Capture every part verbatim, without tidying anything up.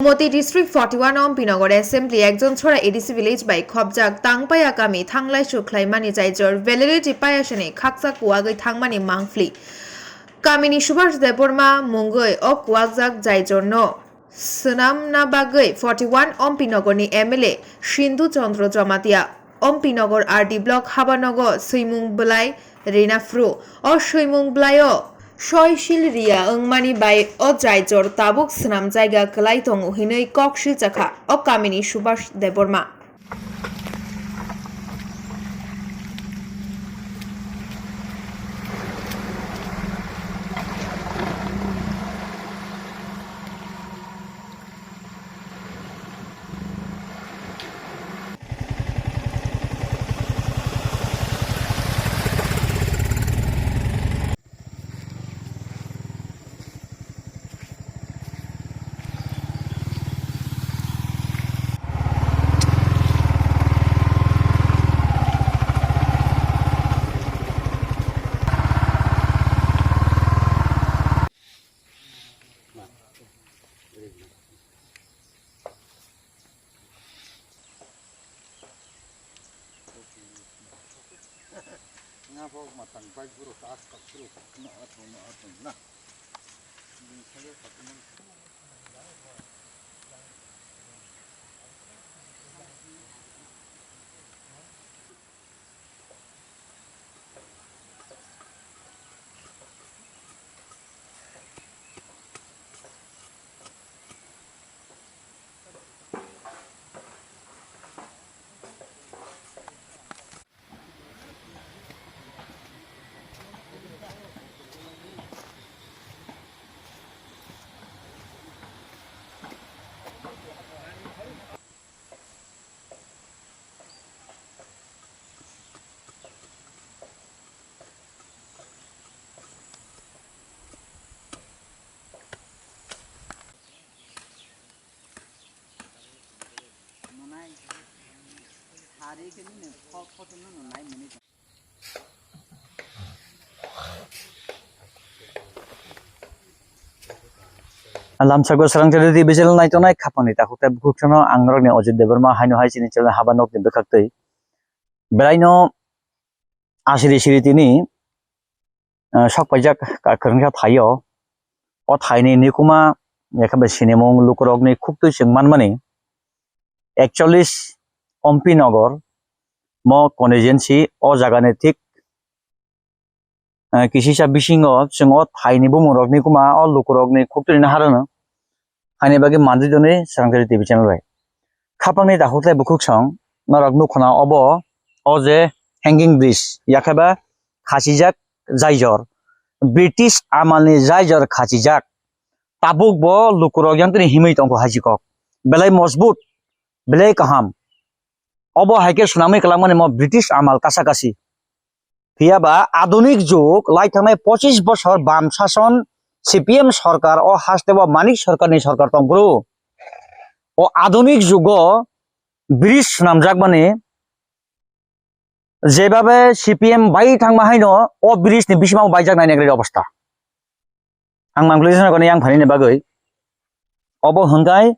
Gumoti District forty one Ompinogor Assembly ekjon chhora A D C village bai khobjak tangpaya kami thanglai sukhlaimani jaijor validity payasani khaksa kuwagwi thangmani mangphli. Kamini Subhash Debbarma mungwi o kuwakjak jaijorno swnamna bagwi forty one Ompinogorni M L A Sindhu Chandra Jamatia, Ompinogor R D Block habanogo swimung bwlai rina phru. O swimung bwlaio soisil riya wngmani bai o jaijor tabuk swnam jaiga kwlai tongo hinwi kok silchakha o kamini Subhash Debbarma. Nga bo matang bai buro ta askak buro no ato no ato na. Lamsako Srangchari T V channel naitongnai khapangni takhuk tei bukhuk sano ang norokni Ojit Debbarma haino hai chini channel haba nokni bwkhaktwi belaino asiri siri tini ah, sok paijak ka-, kwrwngsa thaio. O thaini nikuma, yakhabai sinimung lukurokni khuktwi chwng manmani, ekchollis Ompi Nogor, mo constituency, o jagani thik, ah, kisisa bisingo chwng o thaini bumungrokni kuma o lukurokni khuktwini harano. Haini bagwi manjui doni Srangchari T V channel bai. Khapangni takhuk tei bukhuk song norok nukhuna obo, o je hanging bridge, yakheba khachijak jaijor, British amalni jaijor khachijak. Tabuk bo lukurok yang tini himwi tongkho hai si kok. Belai mojbut, belai kaham. Obo hai khe swnamwi kwlangmani mo British amal kasa kasi. Phiya ba adunik jug lai thangnai pochis bosor bam sason C P M sorkar o haste bo Manik sorkarni sorkar tong phuru. O adunik jugo bridge swnamjakmani jebabe C P M bai thangma haino o bridge ni bisima baijak nai nai obostha. Ang mangpili jana koni yang phanini bagwi. Obo hwnkhai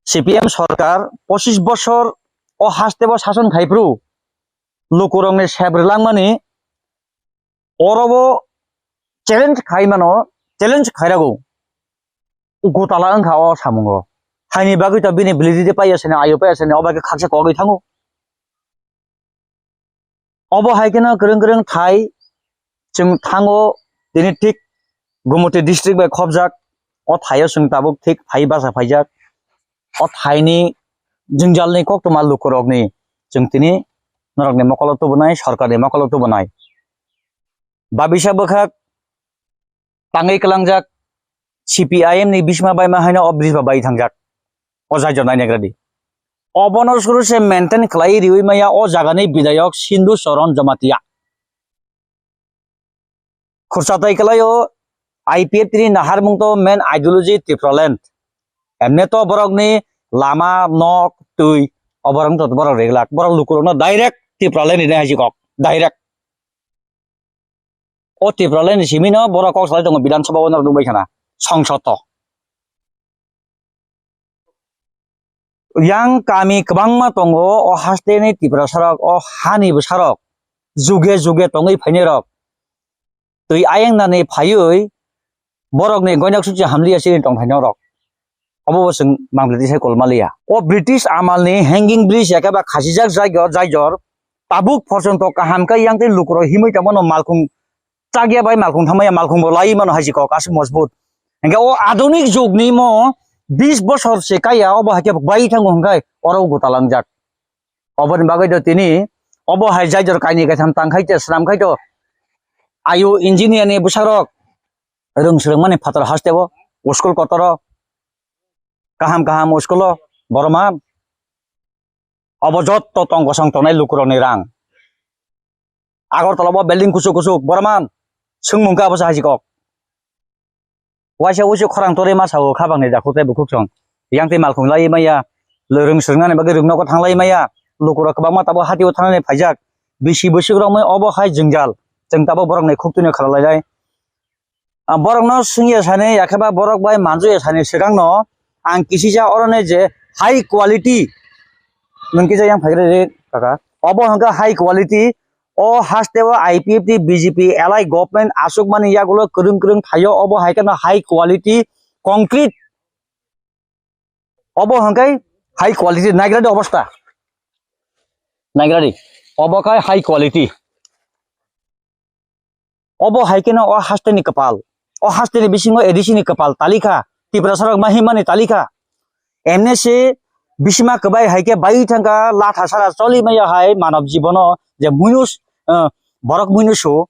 C P M sorkar pochis bosor o haste bo sason khai phuru lukurokni sep rwlangmani orobo challenge khai mano, challenge khairago. Gotala wngkha o samungo. Haini bagwi to bini validity paiya sene, ayo paiya sene, obo khe khaksa kogwi thango. Obo hai kheno kwrwng kwrwng thai chwng thango, tini thik Gumoti district bai khobjak. O thaio chwng tabuk thik phai bacha phaijak. O thaini jwngjalni koktwma lukurokni chwng tini norokni mokolo tubunai, sorkarni mokolo tubunai. Babisa bwkhak tangwi kwlangjak C P I M ni bisma baima haino o bridge ba bai thangjak. O jai jonai negradi. Obono suru se maintain khlai riwi maya o jagani bidayok Sindhu Charan Jamatia. Khursa tai kwlaio I P F T ni naharmung to main ideology Tipraland. Emne to borokni lama, nok, twi, oborok to borok reglak. Borok lukurokno direct Tipraland ni hai si kok. Direct. O Tipraland ni simi no borok kok salai tongo Bidhan Sabha o norok nukbai khana. Songsod to. Yang kami kwbangma tongo, o hasteni Tiprasarok, o hani bwsarok, juge juge tongwi phainairok. Twi ayang nani phaiwi borokni goinak sukchi hamliya chini tongthai norok. Obo bo chwng Bangladesh hai kolmaliya. O British amalni hanging bridge yakhe ba khasijak jagao jaijor tabuk porjonto kaham khe yang tei lukurok himwi tongmano malkhung chakya bai malkhung thamaya malkhung bo laiwi mano hai si kok aswk mojbut. Hingkhe o adunik jugni mo bis bosor se kaya obo hai khe bai thango hwnkhe oro gota langjak. Oboni bagwi do tini obo hai jaijor kainwi kaitham tang khai te swnam khai to. Ayu engineer ni bwsarok rwng swrwngmani phatar hasteo school kotoro kaham kaham school o boroma obo jotto tong kosong tongnai lukurokni rang. Agartala bo building kuchuk kuchuk boroma swngmung khe abo se hai si kok. Waisa wuisu khorang torwi ma sao khabangni dakhuk tei bukhuk song. Yang tei malkhung laiwi maya, rwng swrwngnani bagwi rwng nogo thanglaiwi maya. Lukurok kwbangma tabuk hatio thangnani phaijak. Bisi bwswk romwi obo hai jwngjal. Chwng tabuk borokni khuk twino kharalainai. Ah, borokno swngya sani, yakhe ba borok bai manjokya sani swkangno ang kisisa oroni je high quality. Nwng kisa yang phaikrwi kaka. Obo hwnkhe high quality. O hasteo I P F T, B J P, allied government aswkmani yagulo kwrwng kwrwng thaio, obo hai kheno high quality concrete. Obo hwnkhe high quality naigradi obosta. Naigradi. Obo khai high quality. Obo hai kheno o hasteni kwpal. O hasteni bisingo A D C ni kwpal talikha. Tiprasarok ma himani talikha. Emne se bisima kwbai hai khe bai thangkha latha sara choli maya hai manav jibono je muinus, eh, borok muinusu.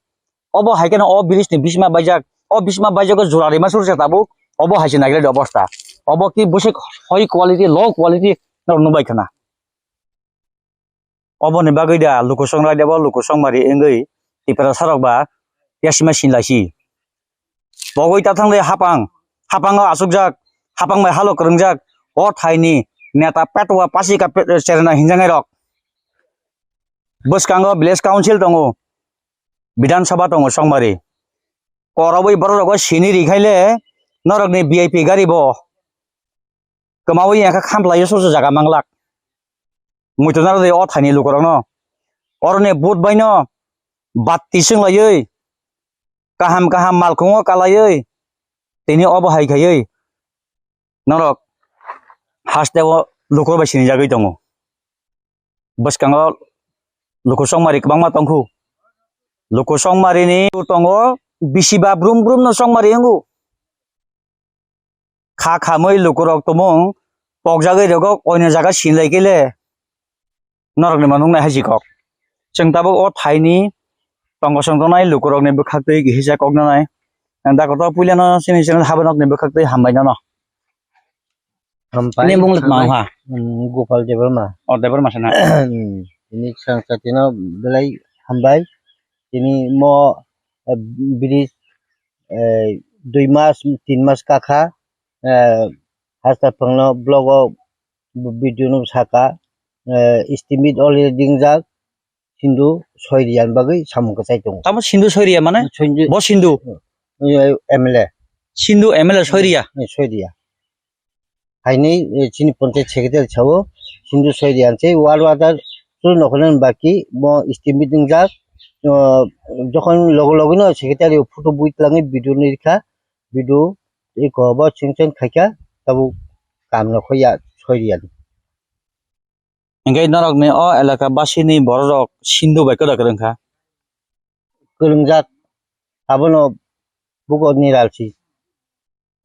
Obo hai kheno o bridge ni bisima baijak. O bisima baijak o jura rima surse tabuk. Obo hai se naigradi obosta. Obo ki bwswk high quality, low quality norok nukbai khna. Oboni bagwi da lukusong raida bo lukusong mari wngwi Tiprasarok ba yasima sinlaisi. Pogwi tathang de hapang, hapango achukjak, hapang bai halo kwrwngjak, o thaini neta petwa pasika pe-, cherna hinjangai rok. Bwskango village council tongo, Bidhan Sabha tongo Songmari. Korobwi borok rogo sini rikhaile norokni V I P gari bo. Kwmawi ya khe khamlai soso jaga manglak. Muitu naro de o thaini lukurokno. Oroni vote baino batti swnglaiwi, kaham kaham malkhungo kalaiwi, tini obo hai khaiwi norok hasteo lukurok bai sinijagwi tongo. Bwskango luku songmari kwbangma tongkhu. Luku songmarini tongo bisiba brum brumno songmari wngo. Kha khamwi lukurok tumung pokjagwi rwgo, oino jaga sinlai kile norokni ma nuknai hai si kok. Chwng tabuk o thaini tongkosong tongnai lukurokni bwkhaktwi kihisa kok nanai. Dakoto puilano chini channel habanokni bwkhaktwi hambai nono. Hambai, Nini bung hambai. Tma ha? Hmm, Gopal Debbarma. O, Debbarma sana. Hmm, ini sang satino belai hambai. Ini mo, eh, bridge, eh, dui mas, tin mas kakha, eh, hasta phangno blogo video no saka, eh, estimate already dingjak, Sindhu Soiriya ni bagwi samung kwchai tongo. Tamo Sindhu Soiriya mane? Sindhu Bo Sindhu? Eh, M L A. Sindhu M L A Soiriya? Eh, Soiriya. Haini, eh, chini panchayat secretary sao, Sindhu Soiriya se ward ward ar chwng nokholani baki mo estimate wngjak, eh, jokhon logo logo no secretary photo bui twlangwi video ni rikha, video eko bo chwng chwng khaikha, tabuk kam nokho ya Soiriya ni. Hingke norokni o elaka basini bororok Sindhu bai kwrak kwrwng kha. Kwrwngjak, abono buko niralsi.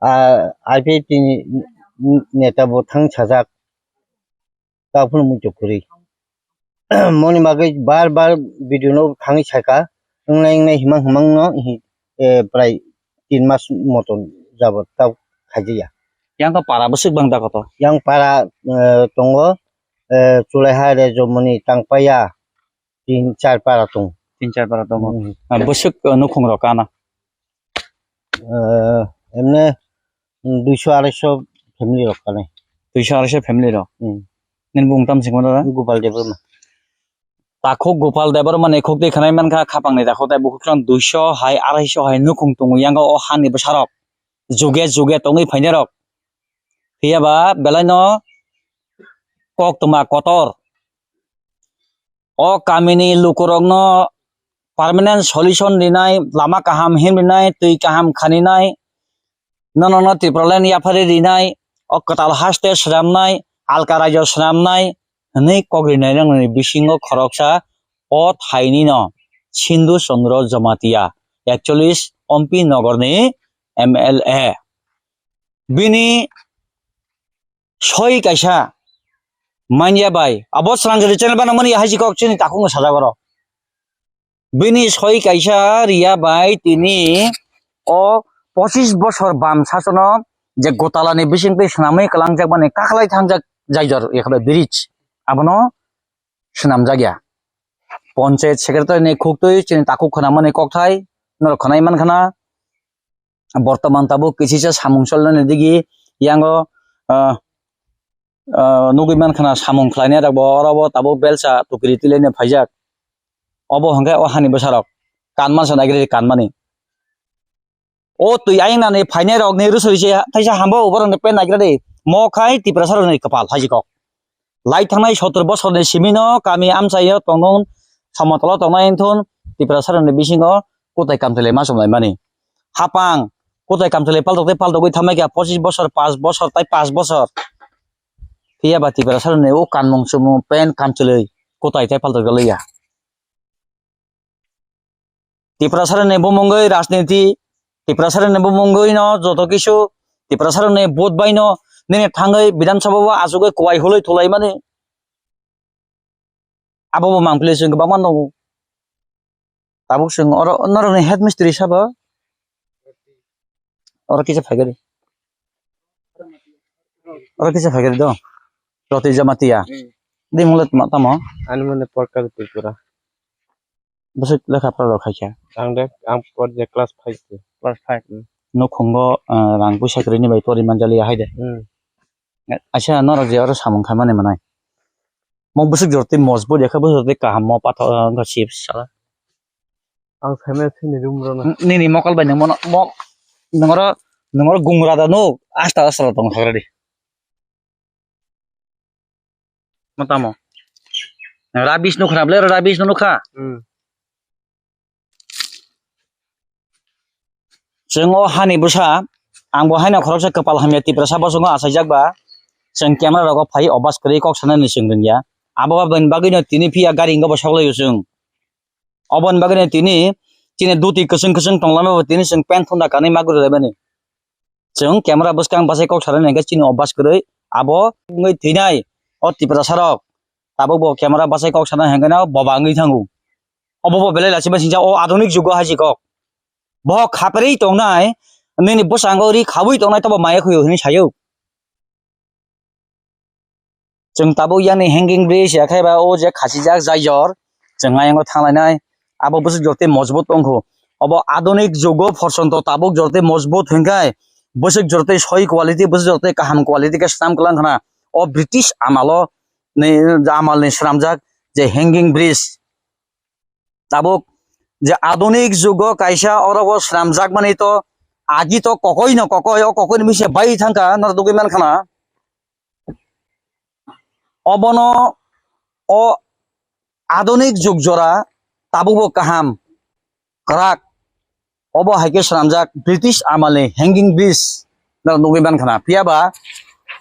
A, I P F T ni neta bo thang sajak. Taphuru muitu kwrwi. Moni bagwi bar bar video no thangwi saka. Wngnai wngnai himang himang no hi, eh, prai tin mas moton jabot tab khaijaya. Yang to para bwswk bang da koto? Yang para, eh, tongo, eh, Chulaiha Rejomoni Tangpaya tin char para tongo. Tin char para tongo. Hmm. Ah, bwswk, eh, nukhung rok kana? Eh, emne duiso araiso family rok kanai. Duiso araiso family rok? Hmm. Nini bung tam singmo dada? Gopal Debbarma. Takhuk Gopal Debbarma ni khukti khanai mankha, khapang ni takhuk tai bukhuk song duiso hai, araiso hai nukhung tongo yango o hani bwsarok. Juge juge tongwi phainai rok. Phiya ba belai no koktwma kotor. O kamini lukurokno permanent solution rinai, lama kaham himrinai, twi kaham khaninai, nono no Tipraland yaphari rinai, o kwtal haste swnamnai, alka raijo swnamnai hwnwi kok rinai rokni bisingo khoroksa o thainino Sindhu Chandra Jamatia, ekchollis Ompi Nogorni M L A. Bini soi kaisa manya bai abo srangri channel banamani haji kok chini takhungo sajak oro. Bini soi kaisa riya bai tini o pochis bosor bam sasono je gotalani bisingtwi swnamwi kwlangjak mani kaklai thangjak jaijor yakhwlai bridge abono swnamjak ya. Ponchayat secretary ni khuktwi chini takhuk khwnamani kokthai norok khwnai mankhana. Bortoman tabuk kisisa samung cholnani digi yango, ah, ah, nugui mankha na samung khlainai rok bo oro bo tabuk belsa tukiri twilaina phaijak. Obo hwnkhe o hani bwsarok kanma se naigridi kanmani. O twi ayang nani phainai rokni rwsoi se thaisa hambo borokni pen naigradi. Mo khai Tiprasa rokni kwpal haji kok. Lai thangnai sotor bosorni simino kami amchaio tongno, somotolo tongnai wngthun Tiprasarokni bisingo kwtai kamchwlwi ma chumlaimani. Hapang kwtai kamchwlwi paltoktai paltogwi thamai kha pochis bosor, paanch bosor tai paanch bosor. Phiya ba Tiprasarokni o kanmung chumung pen kamchwlwi kwtai tai paltokjak liya. Tiprasarokni bumungwi rajniti, Tiprasarokni bumungwi no joto kisu, Tiprasarokni vote bai no nini thangwi Bidhan Sabha o achugwi kwai hulwi thulaimani. Abo bo mangpili chwng kwbangma nukgo. Tabuk chwng oro norokni head mistri sabo? Oro kisa phaikari. Oro kisa phaikari do. Roti Jamatia. Hmm. Di munglet ma tamo? Ani munglet Porkal Tripura. Bwswk lekha pora rok khaikha? Ang de, ang por je class five de. Class five. Hmm. Nukhungo, ah, rang puisa kwrwini bai pori manjali ya hai de. Hmm. Aisa norok je oro samung khaimani mwnai. Mo bwswk jorti mojbut ya khe bwswk jorti kaham mo pathor, ah, wngkha chips sala. Ang phaimani thwini room rwna. N-, nini mokol bai nung mono, mo, nungro, nungro gungra da nuk, asta asta tong khagra di. Mo tamo. Rubbish nukha na, ble rubbish nukha. Hmm. Chwng o hani bwsa, ang bo haino khoroksa kwpal hamya Tiprasa bosongo achaijak ba, chwng camera rogo phai obas kwrwi kok sanani chwng rwngya. Abo bini bagwino tini phiya gari wngwi bo soklaio chwng. Oboni bagwino tini, chini duti kwchwng kwchwng tonglamani bo tini chwng pant thunda kanwi ma guri laimani. Chwng camera bwskang bachai kok sanani hwnkhe chini obas kwrwi abo wngwi thwinai o Tiprasa rok. Tabuk bo camera bachai kok sana hwnkhe no boba wngwi thango. Obo bo belai lachima singcha o adhunik jugo hai si kok. Bo khaperwi tongnai nini bwskango ri khaui tongnai tobo maya khuyo hinwi sayo. Chwng tabuk yani hanging bridge ya khe ba o je khachijak jaijor chwng ayang o thanglainai abo bwswk jortwi mojbut wngkhu. Obo adhunik jugo porjonto tabuk jortwi mojbut hwnkhe bwswk jortwi soi quality bwswk jortwi kaham quality khe swnam kwlang khna o British amalo ni, amalni swnamjak je hanging bridge. Tabuk je adhunik jugo kaisa oro o swnamjakmani to agi to kokoi no kokoi, o kokoi ni bisi bai thangkha norok tugui mankhana. Obono o adhunik jug jora tabuk bo kaham kwrak. Obo hai khe swnamjak British amalni hanging bridge no nugui mankha na. Phiya ba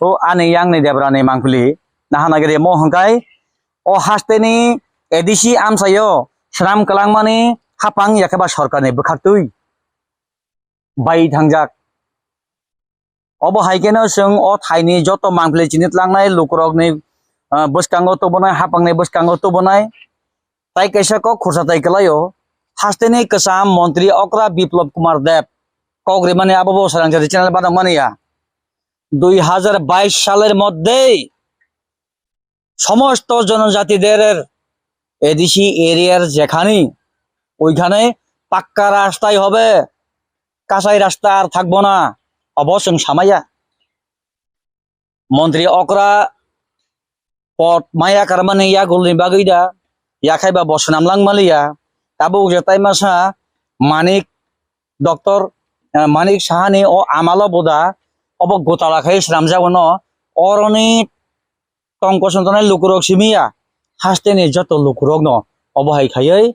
o ani yang ni debra ni mangpili nahana gede mo hwnkhe o haste ni A D C amchaio swnam kwlangmani hapang yakhe ba sorkar ni bwkhaktwi bai thangjak. Obo hai kheno chwng o thaini joto mangpili chini tlangnai lukurokni, ah, bwskango tubunai, hapangni bwskango tubunai. Tai kaisa kok khursa tai kwlaio. Hasteni kwcham montri okra Biplab Kumar Deb kok rimani abo bo Sarangchari channel banok mani ya. Dui hazar bais saler moddhe সমস্ত জনজাতিদের এডিসি এরিয়ার যেখানে ওইখানে পাক্কা রাস্তাই হবে, কাঁচাই রাস্তা আর থাকবো না। Obo chwng samaya. Montri okra pot maya karmani yagulni bagwi da, yakhai ba bo swnam lang maliya. Tabuk je tai masa Manik, Doctor, eh, Manik Sahani o amalo boda, obo gotala khai swnamjago no, oroni tong kosom tongnai lukurok simi ya, hasteni joto lukurokno obo hai khaiwi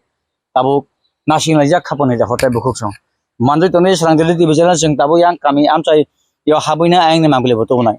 tabuk nasing laijak khapang ni hotel bukhuk song. Manjui tonwi Srang Daily T V channel chwng tabuk yang kami amchai yo habwina ayang ni mangpili bo tubunai.